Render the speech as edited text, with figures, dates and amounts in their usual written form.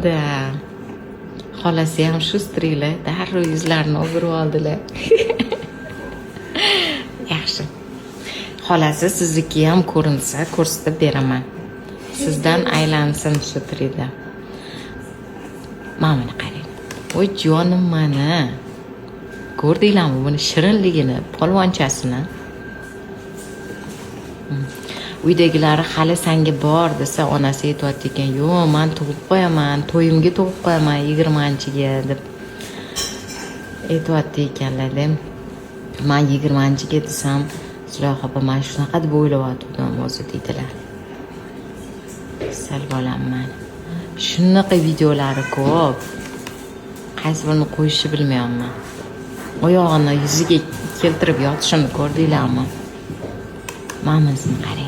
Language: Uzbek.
Да. Xolasi ham шустрый lar, darrov yuzlarini o'girib oldilar. Yaxshi. Xolasi, sizniki ham ko'rinsa, ko'rsatib beraman. Sizdan aylansin shu 3D. Mana buni qarang. Voy, jonim mani. Ko'rdinglarmi buni shirinligini, polvonchasini? Uydagilari hali sanga bor desa, onasi aytyapti ekan: "Yo'q, man tug'ib qo'yaman, to'yimga tug'ib qo'yaman, 20-ga", deb aytyapti ekanlarda. "Man 20-ga desam, Zulayho opa, man shunaqa deb o'ylayotgandim o'zi", deydilar. Sal bolamman, shunaqa videolari ko'p, qaysi birini qo'yishni bilmayapman. Oyog'ini yuziga keltirib yotishini ko'rdinglarmi? Mana bunisini qarang.